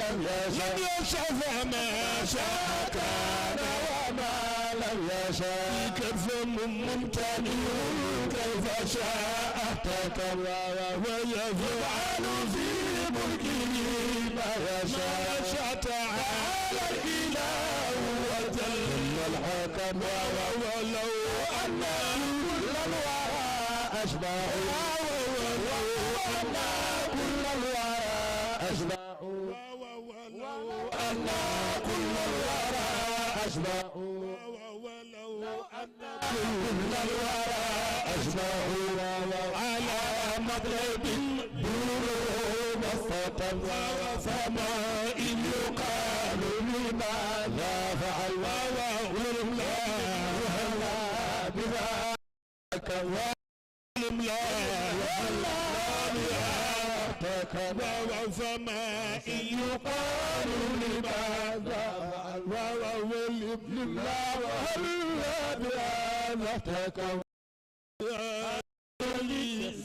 لم يشأ فما شاء كان وما لم يشأ كيف ممتنع كيف شاء احتكم ويفعل في ملكه ما يشاء تعالى الإله وجل الحكم ولو أن كل الورى أشباهوا أن كل الورى أشباهوا أن كل الورى أشباهوا ولو أن كل الورى أشباهوا على مطلب دون السطر فما إن يقال لماذا فعل وولم لا بذاك ولم لا فما إن يقال لماذا فعل وولم لا بذاك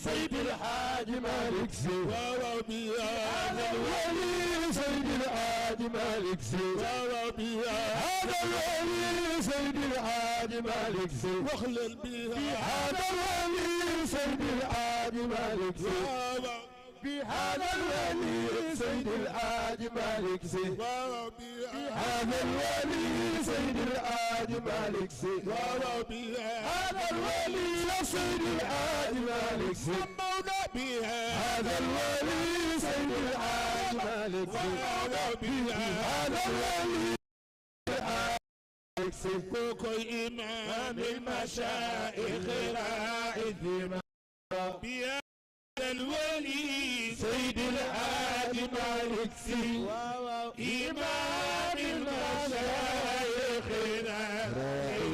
سيد الحاج مالك سي هذا الولي سيد الحاج مالك سي هذا الولي سيد الحاج مالك سي واخلل بها هذا الولي سيد الحاج مالك سي بهذا الولي سيد الحاج مالك سي هذا الولي سيد الحاج مالك سي هذا الولي سيد الحاج مالك سي هذا الولي سيد الحاج مالك سي هذا الولي كوكوي إمام المشايخ راعي الذمام الولي سيد الحاج مالك سي إمام المشايخ راعي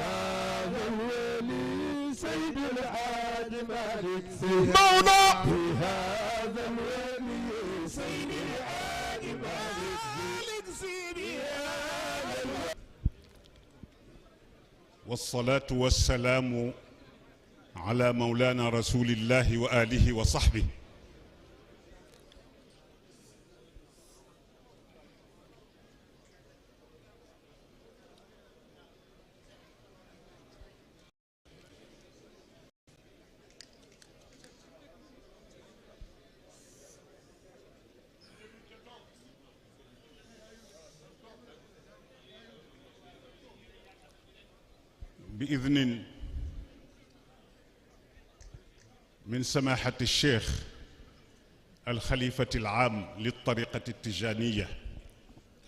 هذا الولي سيد الحاج مالك سي موضع هذا الولي سيد الحاج مالك سي والصلاة والسلام على مولانا رسول الله وآله وصحبه. بإذن من سماحة الشيخ الخليفة العام للطريقة التجانية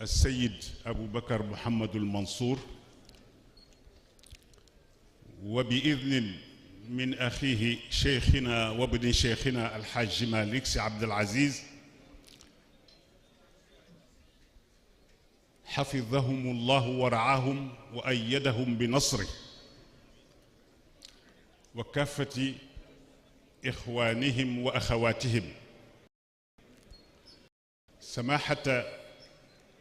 السيد أبو بكر محمد المنصور، وبإذن من أخيه شيخنا وابن شيخنا الحاج مالك سي عبد العزيز، حفظهم الله ورعاهم وأيدهم بنصره، وكافة إخوانهم وأخواتهم، سماحة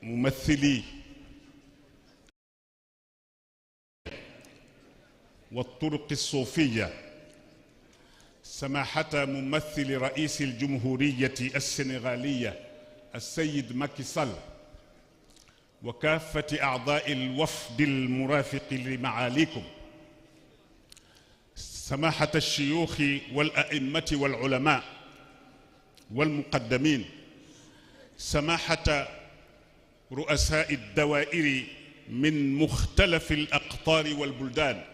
ممثلي والطرق الصوفية، سماحة ممثل رئيس الجمهورية السنغالية السيد ماكي سال، وكافة أعضاء الوفد المرافق لمعاليكم، سماحة الشيوخ والأئمة والعلماء والمقدمين، سماحة رؤساء الدوائر من مختلف الأقطار والبلدان،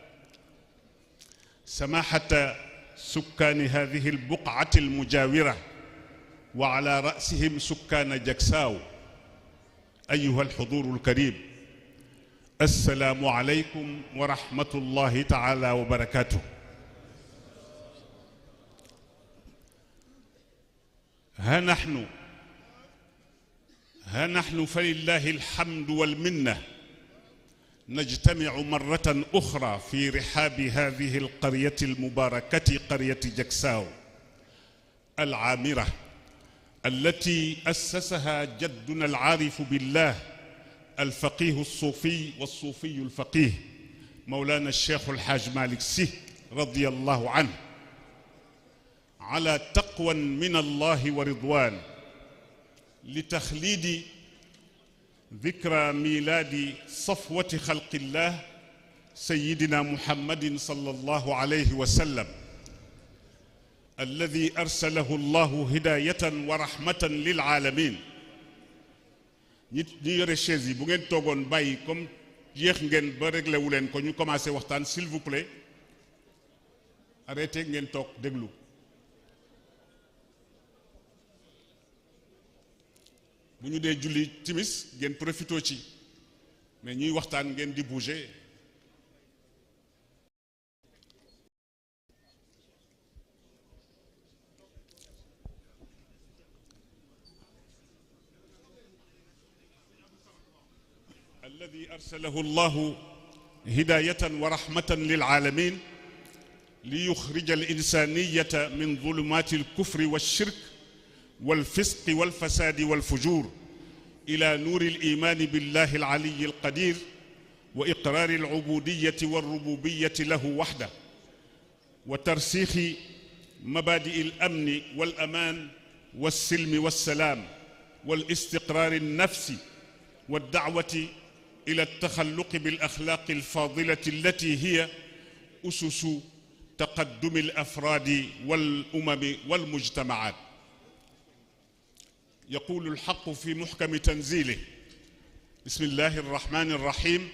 سماحة سكان هذه البقعة المجاورة وعلى رأسهم سكان جكساو، أيها الحضور الكريم، السلام عليكم ورحمة الله تعالى وبركاته. ها نحن فلله الحمد والمنة نجتمع مرة أخرى في رحاب هذه القرية المباركة، قرية جكساو العامرة، التي أسسها جدنا العارف بالله الفقيه الصوفي والصوفي الفقيه مولانا الشيخ الحاج مالك سي رضي الله عنه، على تقوى من الله ورضوان لتخليد ذكرى ميلاد صفوة خلق الله سيدنا محمد صلى الله عليه وسلم الذي أرسله الله هداية ورحمة للعالمين. ñi yore chaise yi bu ngeen toogoon bàyyi comme yéex ngeen ba réglé wu leen ko ñu commencé waxtaan s'il vous plaît arrêté ngeen toog déglu. bu ñu dee julli timis ngeen profitoo ci mais ñuy waxtaan ngeen di bouger. الذي أرسله الله هداية ورحمة للعالمين ليخرج الإنسانية من ظلمات الكفر والشرك والفسق والفساد والفجور إلى نور الإيمان بالله العلي القدير وإقرار العبودية والربوبية له وحده وترسيخ مبادئ الأمن والأمان والسلم والسلام والاستقرار النفسي والدعوة إلى التخلق بالأخلاق الفاضلة التي هي أسس تقدم الأفراد والأمم والمجتمعات. يقول الحق في محكم تنزيله: بسم الله الرحمن الرحيم،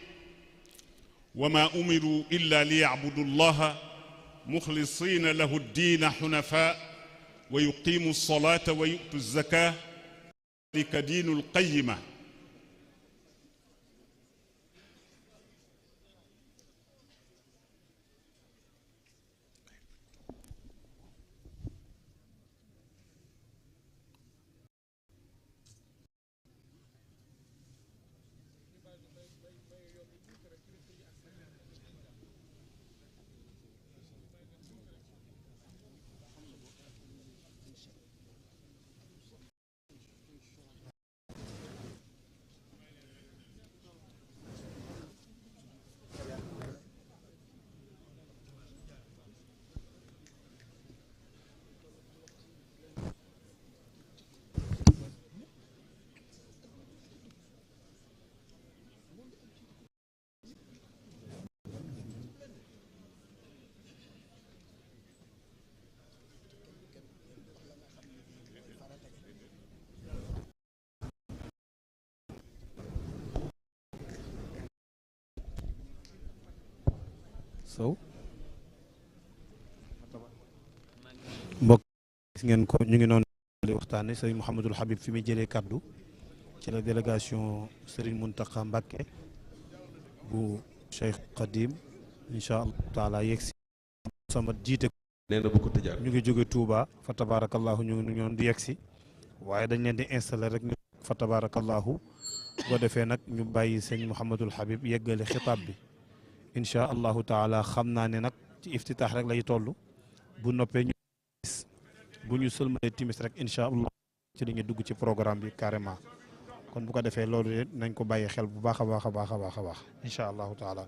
وما أمروا إلا ليعبدوا الله مخلصين له الدين حنفاء ويقيموا الصلاة ويؤتوا الزكاة ذلك دين القيمة. Sow mbokk gis ngeen ko ñu ngi noonu waxtaane Serigne Mouhamadul Habib fi muy jëlee kaddu ci la délégation Serigne Mountakha Mbacké bu Cheikh Khadim incha allah taala yegg si sama jiite nee na bu ko tëjaat ñu ngi jóge Touba fa tabarakallahu ñu ngi ñoon di yegg si waaye dañ leen di installer rek ñu fa tabarakallahu boo defee nag ñu bàyyi Serigne Mouhamadul Habib yeggale xitaab bi incha allahu taala. xam naa ne nag ci iftitaax rek lay toll bu noppee ñu bu ñu sëlmalee timis rek incha allah ci li ñu dugg ci programme bi carrément. kon bu ko defee loolu nañ ko bàyyi xel bu baax a baax a baax a baax a baax incha allahu taala.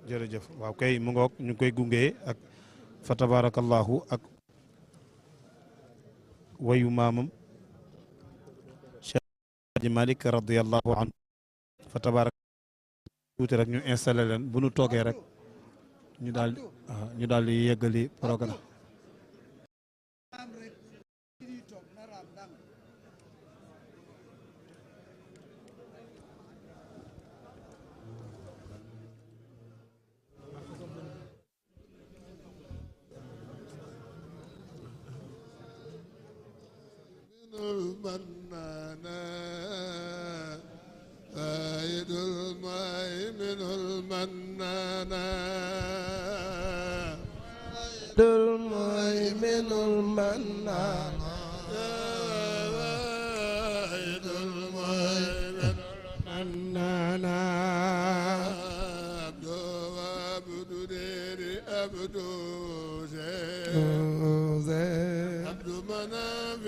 jërëjëf waaw kay mu ngoog ñu koy gungee ak fa tabarakallahu ak wayu maamam Cheikh Hadji Malick radiyallahu anhu fa tabarak tuuti rek ñu installé leen bu nu toogee rek ñu daal di yeggali programme. سيد المؤمن المنان سيد المؤمن المنان سيد المؤمن المنان عبد وعبد ديري عبد زين عبد مناف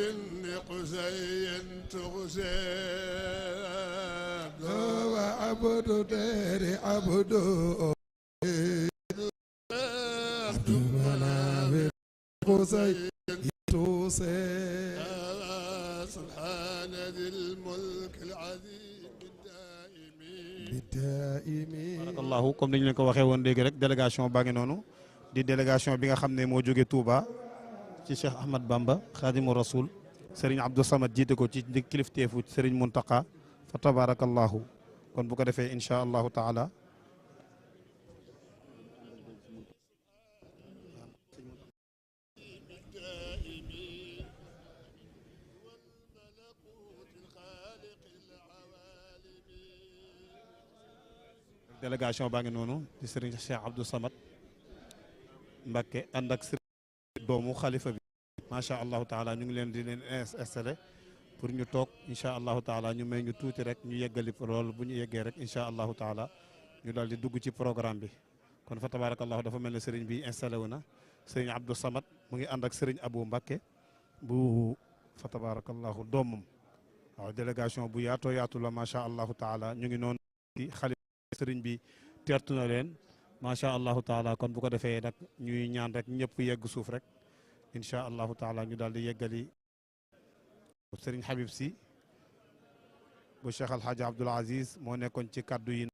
قسي تغسي عبد ديري عبد عبد مناف قسي توسي سبحان الملك العظيم الدائم barakallahu comme ni ñu leen ko waxee woon léegi rek délégation baa ngi noonu di délégation bi nga xam ne moo jógee Touba ci Cheikh Ahmad Bamba Khadimu Rasoul Serigne Abdou Samad jiite ko ci kilifteefu Serigne Mountakha fa tabarakallahu kon bu ko defee incha allahu taala délégation baa ngi noonu di Serigne Cheikh Abdou Samad Mbacké ànd ak Serigne doomu xalifa bi macha allahu taala ñu ngi leen di leen installé pour ñu toog incha allahu taala ñu may ñu tuuti rek ñu yeggali loolu bu ñu yeggee rek incha allahu taala ñu daal di dugg ci programme bi kon fa tabarakallahu dafa mel ne Serigne bi installé wu na Serigne Abdou Samad mu ngi ànd ak Serigne Abou Mbacké bu fa tabarakallahu doomam waaw délégation bu yaatoo yaatu la macha allahu taala ñu ngi noonu ci xalifa Serigne bi teertu na leen macha allahu taala kon bu ko defee nag ñuy ñaan rek ñëpp yegg suuf rek incha allahu taala ñu daal di yeggali Serigne Habib Sy bu Cheikh Alhaji Abdoul Aziz moo nekkoon ci kaddu yi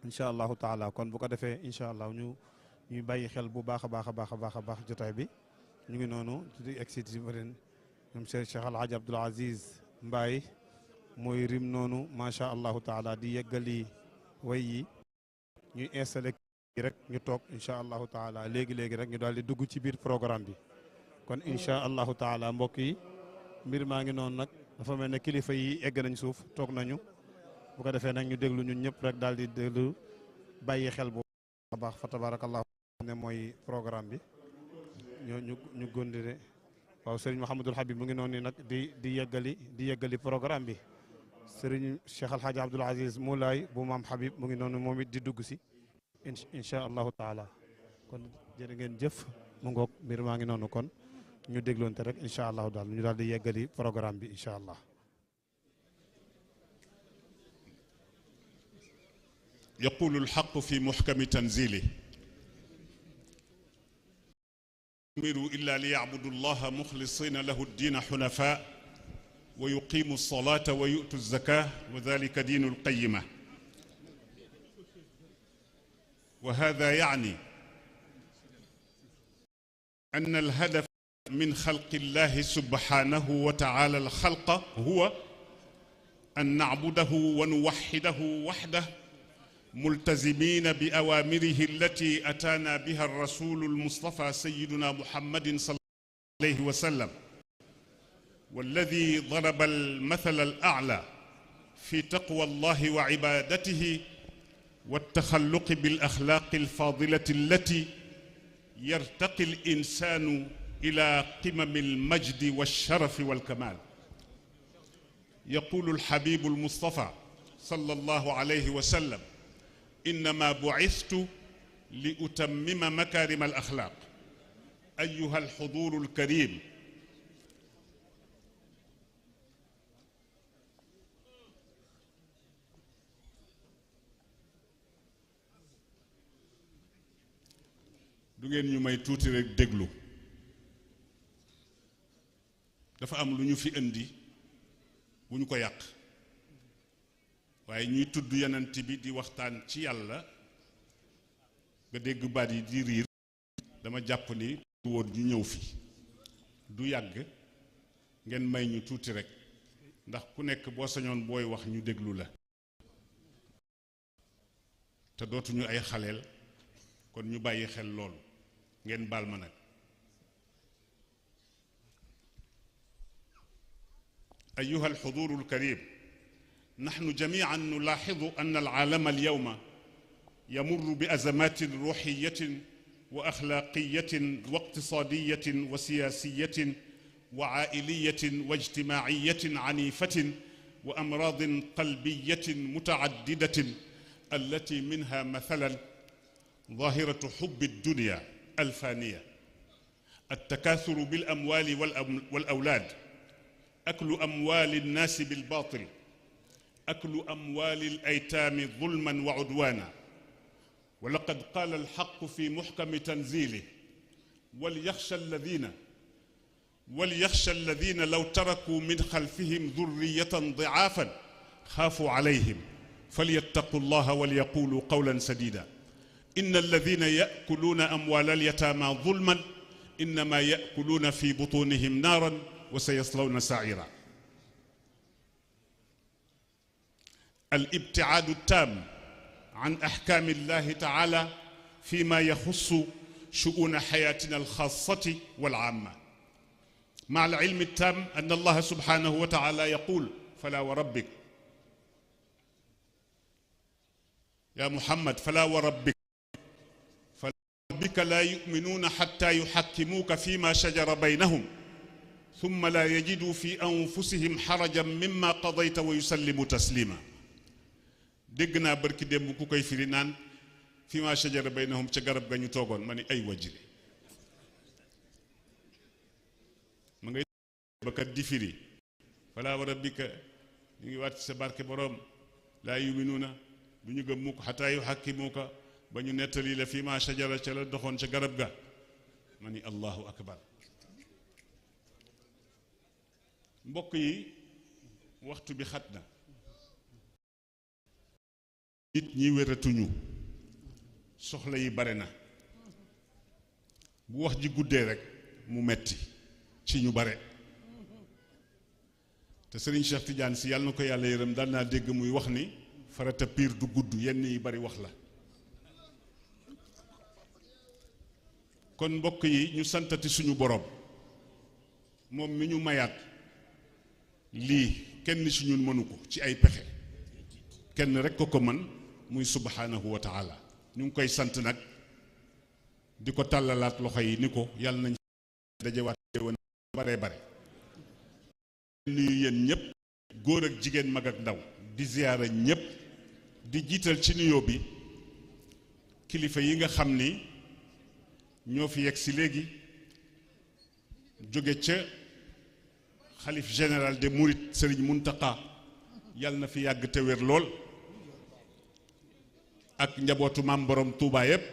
incha allahu taala kon bu ko defee incha allah ñuy bàyyi xel bu baax a baax a baax a baax a baax jotaay bi ñu ngi noonu di excité ren ñoom Cheikh Alhaji Abdoul Aziz Mbaye mooy rim noonu macha allahu taala di yeggali way yi ñuy installé rek ñu toog incha allahu taala léegi rek ñu daal di dugg ci biir programme bi kon incha allahu taala mbokk yi mbir maa ngi noonu nag dafa mel ne kilifa yi egg nañ suuf toog nañu bu ko defee nag ñu déglu ñun ñëpp rek daal di déglu bàyyi xel bu baax fa tabarakallahu ne mooy programme bi ñu gondine waaw Serigne Mouhamadul Habib mu ngi noonu nag di yeggali programme bi Serigne Cheikh Alhaji Abdoul Aziz Moulay bu maam Habib mu ngi noonu moom it di dugg si incha allahu taala kon jërë ngeen jëf mu ngoog mbir maa ngi noonu kon ñu dégloonte rek incha allahu daal ñu daal di yeggali programme bi incha allah. yaqulu alxaqu fi muxkami tanzili umiru illa liyacbudu allaha muxlisina lahu ddiina xunafa wa yuqimu alsalata wa yu'tu alzaka wa dalika diinu alqayima wa hada yacni أن الهدف من خلق الله سبحانه وتعالى الخلق هو أن نعبده ونوحده وحده ملتزمين بأوامره التي أتانا بها الرسول المصطفى سيدنا محمد صلى الله عليه وسلم والذي ضرب المثل الأعلى في تقوى الله وعبادته والتخلق بالأخلاق الفاضلة التي يرتقي الإنسان إلى قمم المجد والشرف والكمال. يقول الحبيب المصطفى صلى الله عليه وسلم إنما بعثت لأتمم مكارم الأخلاق. أيها الحضور الكريم، du ngeen ñu may tuuti rek déglu. dafa am lu ñu fi indi bu ñu ko yàq waaye ñuy tudd yonent bi di waxtaan ci yàlla nga dégg baat yi di riir. dama jàpp ni du woon ñu ñëw fi du yàgg ngeen may ñu tuuti rek ndax ku nekk boo sañoon booy wax ñu déglu la te dootuñu ay xaleel kon ñu bàyyi xel loolu ngeen baal ma nag. أيها الحضور الكريم، نحن جميعا نلاحظ أن العالم اليوم يمر بأزمات روحية وأخلاقية واقتصادية وسياسية وعائلية واجتماعية عنيفة وأمراض قلبية متعددة التي منها مثلا ظاهرة حب الدنيا الفانية، التكاثر بالأموال والأولاد، أكل أموال الناس بالباطل، أكل أموال الأيتام ظلما وعدوانا. ولقد قال الحق في محكم تنزيله: وليخشى الذين وليخشى الذين لو تركوا من خلفهم ذرية ضعافا خافوا عليهم فليتقوا الله وليقولوا قولا سديدا إن الذين يأكلون أموال اليتامى ظلما إنما يأكلون في بطونهم نارا وسيصلون سعيرا. الابتعاد التام عن أحكام الله تعالى فيما يخص شؤون حياتنا الخاصة والعامة، مع العلم التام أن الله سبحانه وتعالى يقول: فلا وربك يا محمد، فلا وربك لا يؤمنون حتى يحكموك فيما شجر بينهم ثم لا يجدوا في أنفسهم حرجا مما قضيت ويسلموا تسليما. dégg naa barki démb ku koy firi naan فيما شجر بينهم ca garab ga ñu toogoon ma ni ay wajile ma ngay ba kat di firi falaa wa rabbika ñu ngi waat sa barke boroom laa yuminuuna du ñu gëm mukk xataa yuhakkimuuka ba ñu nettali la fii ma shajara ca la doxoon ca garab ga ma ni allahu akbar. mbokk yi waxtu bi xat na, nit ñi wératuñu, soxla yi bare na, bu wax ji guddee rek mu metti ci ñu bare. te Serigne Cheikh Tidiane si yàlla na ko yàlla yërëm dal naa dégg muy wax ni farata piir du gudd, yenn yi bari wax la. kon mbokk yi ñu santati suñu borom moom mi ñu mayaat lii kenn ci ñun mënu ko ci ay pexe, kenn rek ko mën muy subhanahu wa taala. ñu ngi koy sant nag di ko tàllalaat loxo yi ni ko yàlla nañ dajewaat déwén bare bare. nuyu yéen ñëpp, góor ak jigéen, mag ak ndaw, di ziyaara ñëpp, di jiital ci nuyoo bi kilifa yi nga xam ni ñoo fi yegg si léegi jóge ca xalif général des Mourides Serigne Mountakha yàlla na fi yàgg te wér lool, ak njabootu maam borom Touba yépp.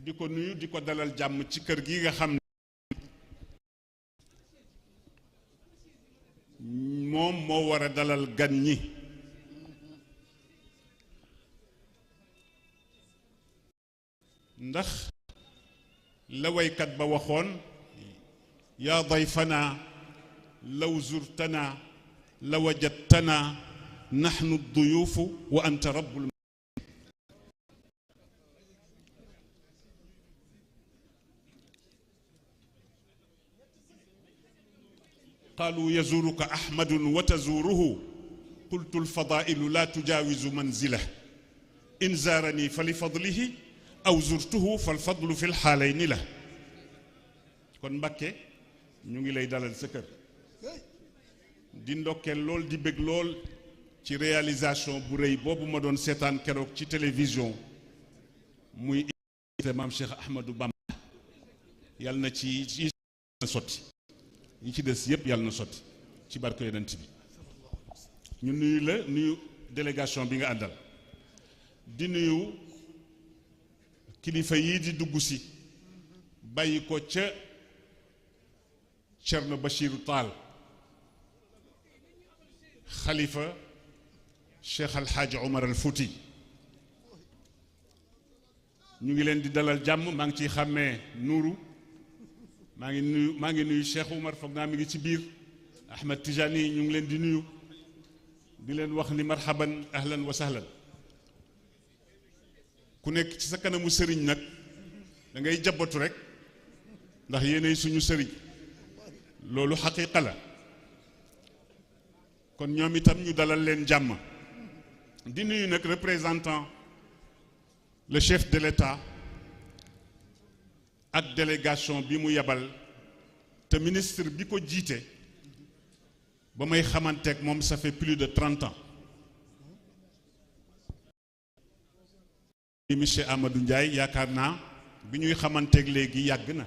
di ko nuyu di ko dalal jàmm ci kër gi nga xam ne moom moo war a dalal gan ñi. ndax la waykat ba waxoon: yaa dayfana law zurtana la wajadtana nahnu duyuufu wa anta rabbul. qaalu yazuruka ahmadun wa tazuruhu qultu alfadailu la tujaawizu manzilah in zaarani fa li fadlihi aw zurtuhu fal fadlu fil xaalayni la. kon Mbàkke ñu ngi lay dalal sa kër, di ndokkeel lool, di bëgg lool ci réalisation bu rëy boobu ma doon seetaan keroog ci télévision muy maam Cheikh Ahmadou Bamba. yàlla na ci sotti, ñi ci des yépp yàlla na sotti ci barke yonent bi. ñu nuyu la, nuyu délégation bi nga àndal, di nuyu kilifa yii di dugg si bàyyi ko ca Cerno Bachiru Taal, xalifa Cheikh Alxaaji Omar al Fouti. ñu ngi leen di dalal jàmm. maa ngi ciy xàmmee Nuuru, maa ngi nuyu Cheikh Omar, foog naa mi ngi ci biir. Ahmed Tijani ñu ngi leen di nuyu, di leen wax ni marhaban ahlan wa sahlan. ku nekk ci sa kanamu sëriñ nag da ngay jabatu rek, ndax yéenay suñu sëriñ, loolu xaqiiqa la. kon ñoom itam ñu dalal leen jàmm. di nuyu nag représentant le chef de l'État ak délégation bi mu yebal, te ministre bi ko jiite ba may xamanteeg moom ça fait plus de 30 ans. monsieur Amadou Ndiaye yaakaar naa bi ñuy xamanteeg léegi yàgg na,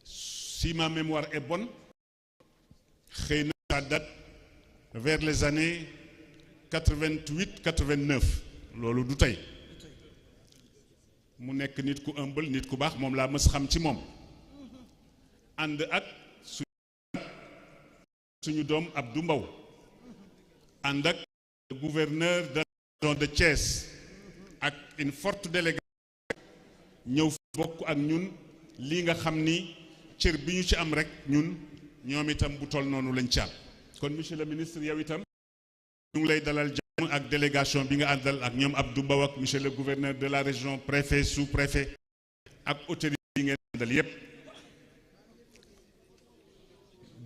si ma mémoire est bonne xëy na ça date vers les années 88 89, loolu du tey. mu nekk nit ku humble nit ku baax moom laa mës xam ci moom ànd ak suñu doom Abdou Mbow ànd ak gouverneur de la région de Thiès ak une forte délégation ñëw fi bokk ak ñun lii nga xam ni cër bi ñu ci am rek ñun ñoom itam bu toll noonu lañ ci am kon monsieur le ministre yow itam ñu ngi lay dalal jàmm ak délégation bi nga àndal ak ñoom Abdou Mbow ak monsieur le gouverneur de la région préfet sous-préfet ak autorité yi ngeen àndal yépp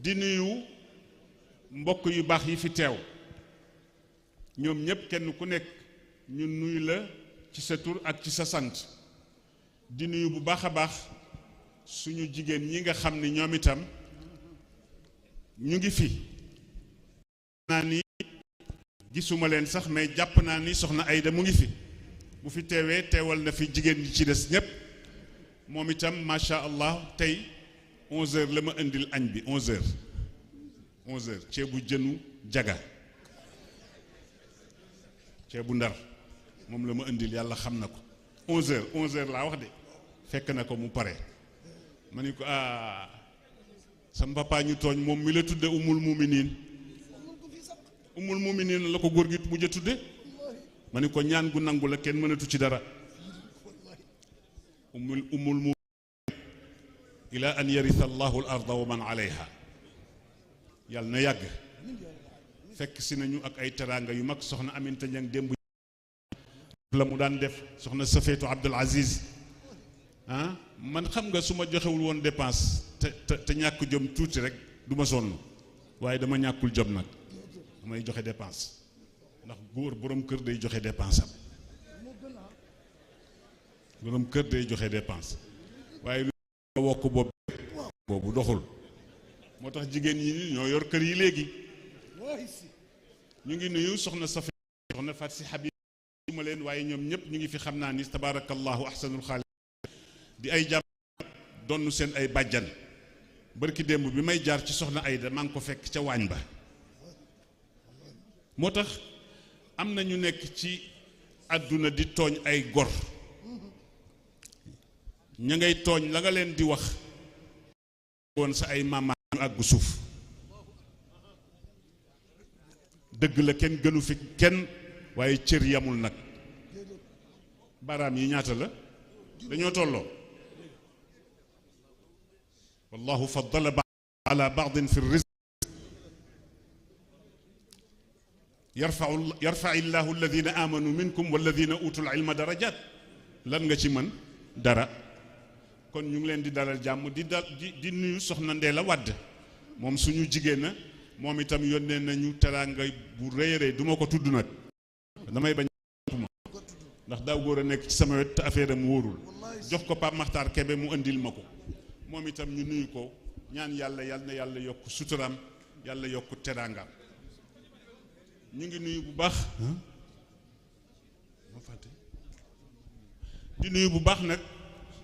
di nuyu mbokk yu baax yi fi teew ñoom ñépp kenn ku nekk ñu nuyu la ci sa tur ak ci sa sant di nuyu bu baax a baax suñu jigéen ñi nga xam ni ñoom itam ñu ngi fi naa ni gisuma leen sax mais jàpp naa ni soxna Ayda mu ngi fi bu fi teewee teewal na fi jigéen ñi ci des ñépp moom itam macha allah tey 11h la ma indil añ bi 11h ceebu jënu jaga ceebu ndar moom la ma indil yàlla xam na ko 11h laa wax de fekk na ko mu pare ma ni ko sama papa ñu tooñ moom mi la tudde umul muminin la ko góor gi mujj a tudde ma ni ko ñaan gu nangu la kenn mënatu ci dara umul muminin ila an yaritha allahu al arda wa man alayha yàlla na yàgg fekk si nañu ak ay teraanga yu mag soxna Aminta Ñang démb la mu daan def soxna Safeetu Abdul Aziz man xam nga su ma joxewul woon dépense te ñàkk jom tuuti rek du ma sonn waaye dama ñàkkul jom nag damay joxe dépense ndax góor borom kër day joxe dépense am borom kër day joxe dépense waaye lu wokk boobu doxul moo tax jigéen ñi ñoo yor kër yi léegi ñu ngi nuyu soxna Safi soxna Fat si Habib ma leen waaye ñoom ñëpp ñu ngi fi xam naa ni tabarakallahu ahsanul xaaliq di ay jàmm donnu seen ay bàjjan barki démb bi may jaar ci soxna Ayda maa ngi ko fekk ca waañ ba moo tax am na ñu nekk ci àdduna di tooñ ay gor ña ngay tooñ la nga leen di wax woon sa ay maama ñu àggu suuf dëgg la kenn gënu fi kenn waaye cër yamul nag baaraam yi ñaata la dañoo tolloo wallahu faddala ala ba'din fi rizq yarfa illahu alladina amanu minkum walladina utul ilma darajat lan nga ci mën dara kon ñu ngi leen di dalal jàmm di nuyu soxna Ndeela Wàdd moom suñu jigéen na moom itam yónnee nañu teraanga bu rëy a rëy du ma ko tudd nag damay bañ ndax daaw góor a nekk ci sama wet te affaire am wóorul jox ko Pape Makhtar Kébé mu indil ma ko moom itam ñu nuyu ko ñaan yàlla na yàlla yokk suturaam yàlla yokk teraangaam ñu ngi nuyu bu baax di nuyu bu baax nag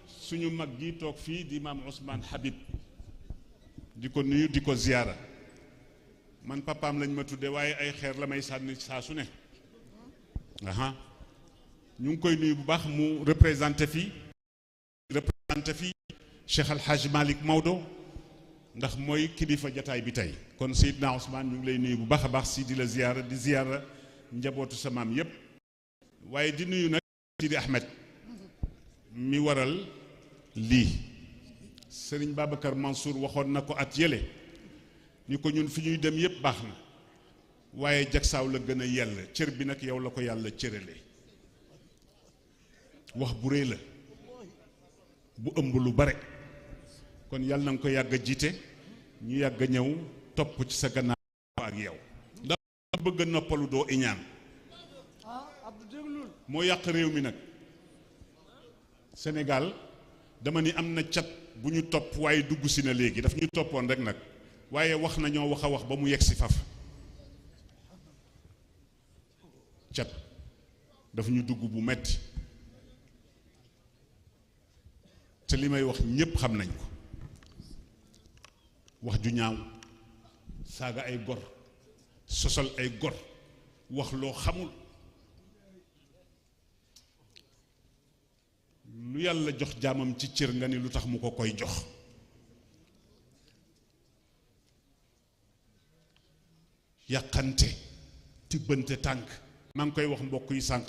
suñu mag gi toog fii di maam Ousmane Habib di ko nuyu di ko ziyaara man papaam lañ ma tudde waaye ay xeer la may sànni saa su ne ñu ngi koy nuyu bu baax mu représenté fii Cheikh Al Hadj Malick Maodo ndax mooy kilifa jataay bi tey kon Seydina Ousmane ñu ngi lay nuyu bu baax a baax si di la ziyaara di ziyaara njabootu sa maam yépp waaye di nuyu nag Sidi Ahmed mi waral lii Serigne Babacar Mansour waxoon na ko at yële ni ko ñun fi ñuy dem yépp baax na waaye jagsaaw la gën a yell cër bi nag yow la ko yàlla cërale wax bu rëy la bu ëmb lu bare kon yàlla na nga ko yàgg a jiite ñu yàgg a ñëw topp ci sa gannaaw ak yow ndax bëgg a noppalu doo iñaan moo yàq réew mi nag Sénégal dama ni am na cat bu ñu topp waaye dugg si na léegi daf ñu toppoon rek nag waaye wax nañoo wax a wax ba mu yegg si faf cat daf ñu dugg bu metti te li may wax ñépp xam nañ ko wax ju ñaaw saaga ay gor sosal ay gor wax loo xamul lu yàlla jox jaamam ci cër nga ni lu tax mu ko koy jox yàqante tibbante tànk maa ngi koy wax mbokk yi sànq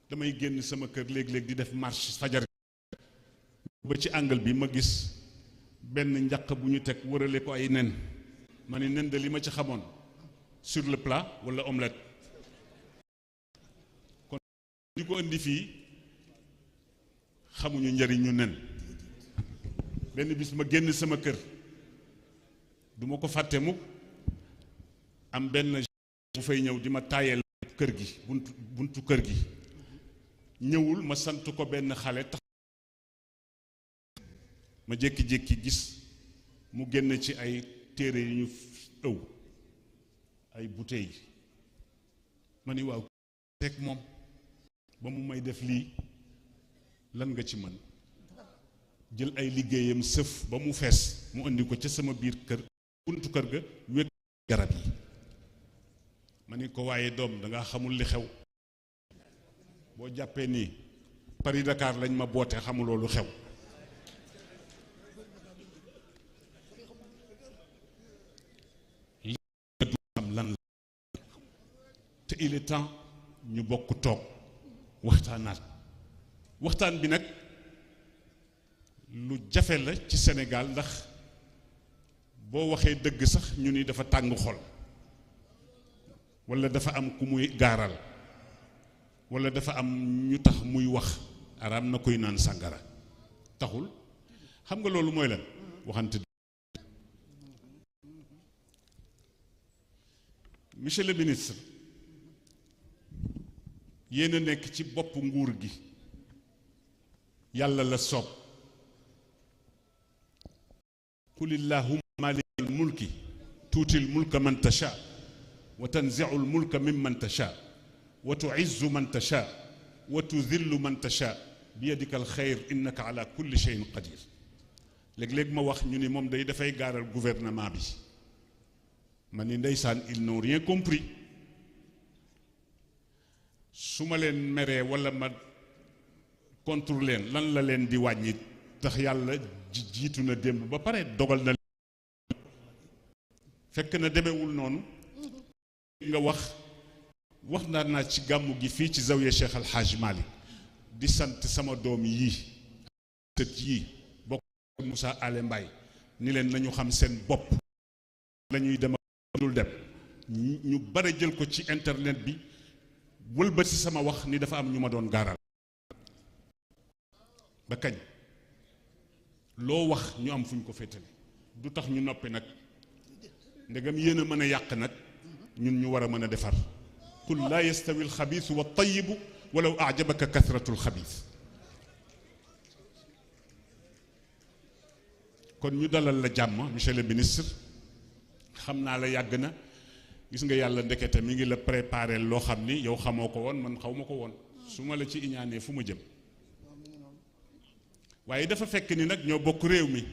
damay génn sama kër léeg-léeg di def marche fajar ba ci angle bi ma gis benn njaq bu ñu teg wërale ko ay nen ma ni nen de li ma ci xamoon sur le plat wala omelette kon ñu ko indi fii xamuñu njëriñu nen benn bis ma génn sama kër duma ko fàtte mukk am benn bu fay ñëw di ma taayel kër gi buntu kër gi ñëwul ma sant ko benn xale tax ma jékki-jékki gis mu génn ci ay téere yu ñu ëw ay bouteilles ma ni waaw teg moom ba mu may def lii lan nga ci mën jël ay liggéeyam sëf ba mu fees mu indi ko ca sama biir kër buntu kër ga wékk garab yi ma ni ko waaye doom danga xamul li xew boo jàppee nii Paris Dakar lañ ma boote xamuloo lu xew li du xam lan la te il est temps ñu bokk toog waxtaanaat waxtaan bi nag lu jafe la ci Sénégal ndax boo waxee dëgg sax ñu ni dafa tàng xol walla dafa am ku muy gaaral walla dafa am ñu tax muy wax araam na koy naan sàngara taxul xam nga loolu mooy lan waxante. Monsieur le ministre yéen a nekk ci bopp nguur gi yàlla la soob qulillahumma maalikal mulki tuutil mulka man tasha wa tanzi'ul mulka mimman tasha wa tu'izzu man tasha wa tudhillu man tasha biyadikal xayr innaka ala kulli shay'in qadir léeg-léeg ma wax ñu ni moom day dafay gaaral gouvernement bi ma ni ndeysaan ils n'ont rien compris su ma leen meree walla ma contre leen lan la leen di wàññi tax yàlla jiitu na démb ba pare dogal na fekk na demewul noonu nga wax naa ci gàmmu gi fii ci zawiya Cheikh Al Hadj Malick di sant sama doom yii sët yii bokk Moussa Ale Mbaye ni leen nañu xam seen bopp lañuy dem dul dem ñu bare jël ko ci internet bi wëlbati sama wax ni dafa am ñu ma doon gaaral ba kañ loo wax ñu am fu ñu ko féetale du tax ñu noppi nag ndegam yéen a mën a yàq nag ñun ñu war a mën a defar qul laa yastawi alxabiisu wa tayibu walaw ajabaka kasratu alxabiis kon ñu dalal la jàmm monsieur le ministre xam naa la yàgg na gis nga yàlla ndekete mi ngi la préparé loo xam ni yow xamoo ko woon man xaw ma ko woon su ma la ci iñaanee fu ma jëm waaye dafa fekk ni nag ñoo bokk réew mi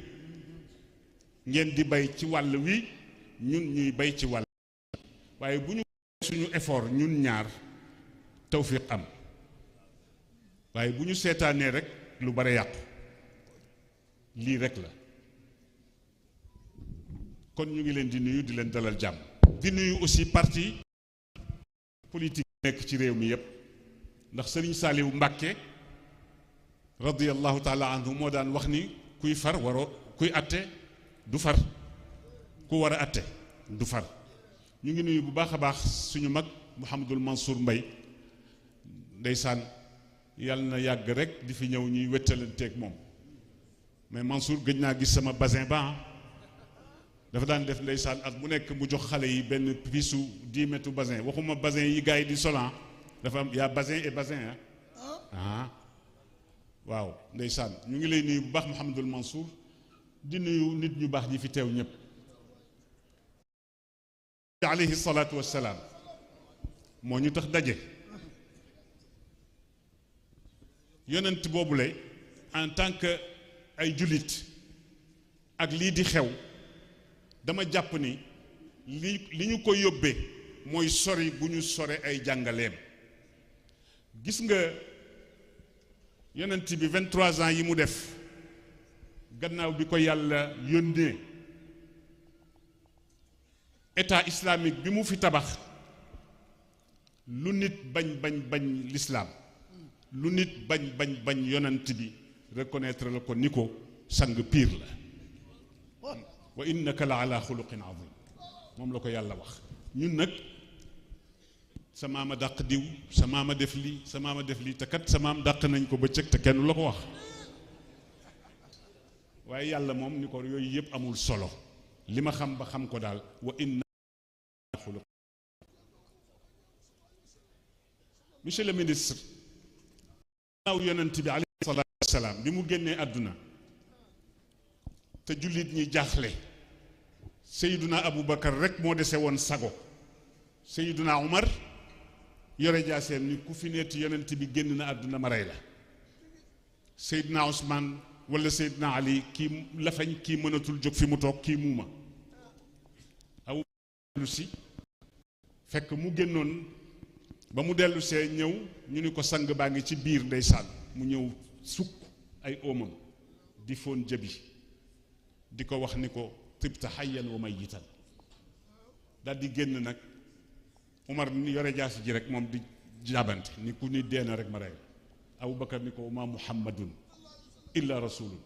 ngeen di bay ci wàll wi ñun ñuy bay ci wàll waaye bu ñu suñu effort ñun ñaar tawfiq am waaye bu ñu seetaanee rek lu bare yàqu lii rek la kon ñu ngi leen di nuyu di leen dalal jàmm di nuyu aussi parti politique nekk ci réew mi yépp ndax Sëriñ Saaliwu Mbàkke radiyallahu taala anhu moo daan wax ni kuy far waroo kuy atte du far ku war a atte du far ñu ngi nuyu bu baax a baax suñu mag Mouhamadul Mansour Mbay ndeysaan yàlla na yàgg rek di fi ñëw ñuy wettalanteeg moom mais Mansour gëj naa gis sama basin ba dafa daan def ndeysaan at mu nekk mu jox xale yi benn piisu 10 mètres basin waxuma basin yi gars yi di solan dafa am yaa basin et basin waaw ndeysaan ñu ngi lay nuyu bu baax Mouhamadul Mansour di nuyu nit ñu baax ñi fi teew ñëpp alayhi salaatu wassalaam moo ñu tax daje yonent boobule en tant que ay jullit ak lii di xew dama jàpp ni li ñu ko yóbbee mooy sori bu ñu sore ay jàngaleem gis nga yonent bi 23 ans yi mu def gannaaw bi ko yàlla yónnee état islamique bi mu fi tabax lu nit bañ l'islam lu nit bañ yonent bi reconnaître la ko ni ko sang piir la wa innaka la ala xuluqin azim moom la ko yàlla wax ñun nag sa maama dàq diw sa maama def lii sa maama def lii te kat sa maam dàq nañ ko bëccëg te kenn la ko wax waaye yàlla moom ni ko yooyu yëpp amul solo li ma xam ba xam ko daal wa inna xuluq monsieur le ministre naaw yonent bi alayhi salaatu wasalaam bi mu génnee àdduna te jullit ñi jaaxle Seyduna Aboubacar rek moo dese woon sago Seyduna Umar yore jaaseen ni ku fi neeti yonent bi génn na àdduna ma rey la Seydina Ousmane wala Seydina Ali kii lafañ kii mënatul jóg fi mu toog kii muuma aw lu si fekk mu génnoon ba mu dellu see ñëw ñu ni ko sang baa ngi ci biir ndeysaan mu ñëw sukk ay oomam di foon jëbi di ko wax ni ko tibta hayyan wa mayyitan daal di génn nag Umar ni yore jaasi ji rek moom di jaabante ni ku ni dee na rek ma rey Aboubacar ni ko ma muhammadun illa rasulun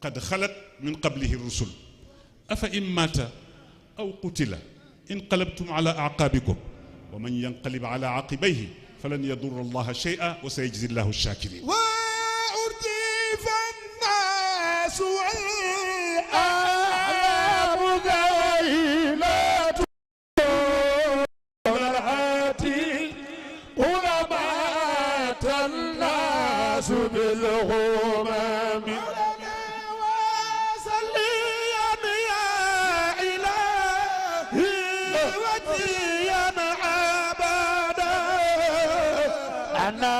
qad xalat min qablihi rusul afa in mata aw qutila inqalabtum ala aqaabikum wa man yanqalib ala aqibayhi falan yadurra allaha shay'an wa sayajzi allahu ash-shakirin wa urdifa an-nas بالغمام وصليا يا إلهي وجيا عبدا أنا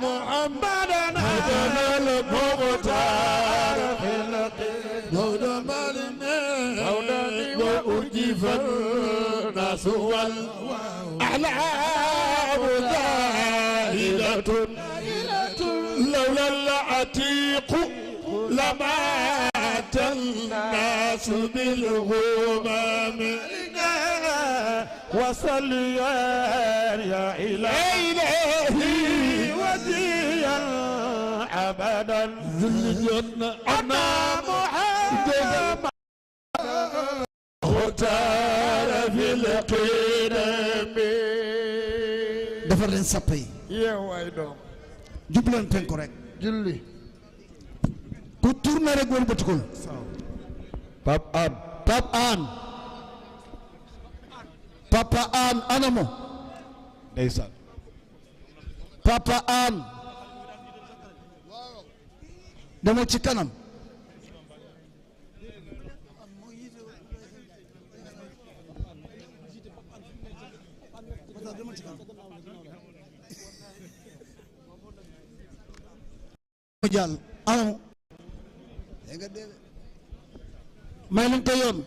محمدا هدنا المختار هدى مولاني وأجيب الناس والأحلام ذاهلة لولا العتيق لمات الناس بالغمام وصليا يا إلهي وديا أبدا ذليا أنا محمد اختار في القدم defar leen sàpp yi يا ويدو jubleen penku rek julli ku tourné rek wëlbatikul Pape Hann Papa Hann anamo ndeysaan Papa Hann demal ci kanam jàll anamo may leen ko yoon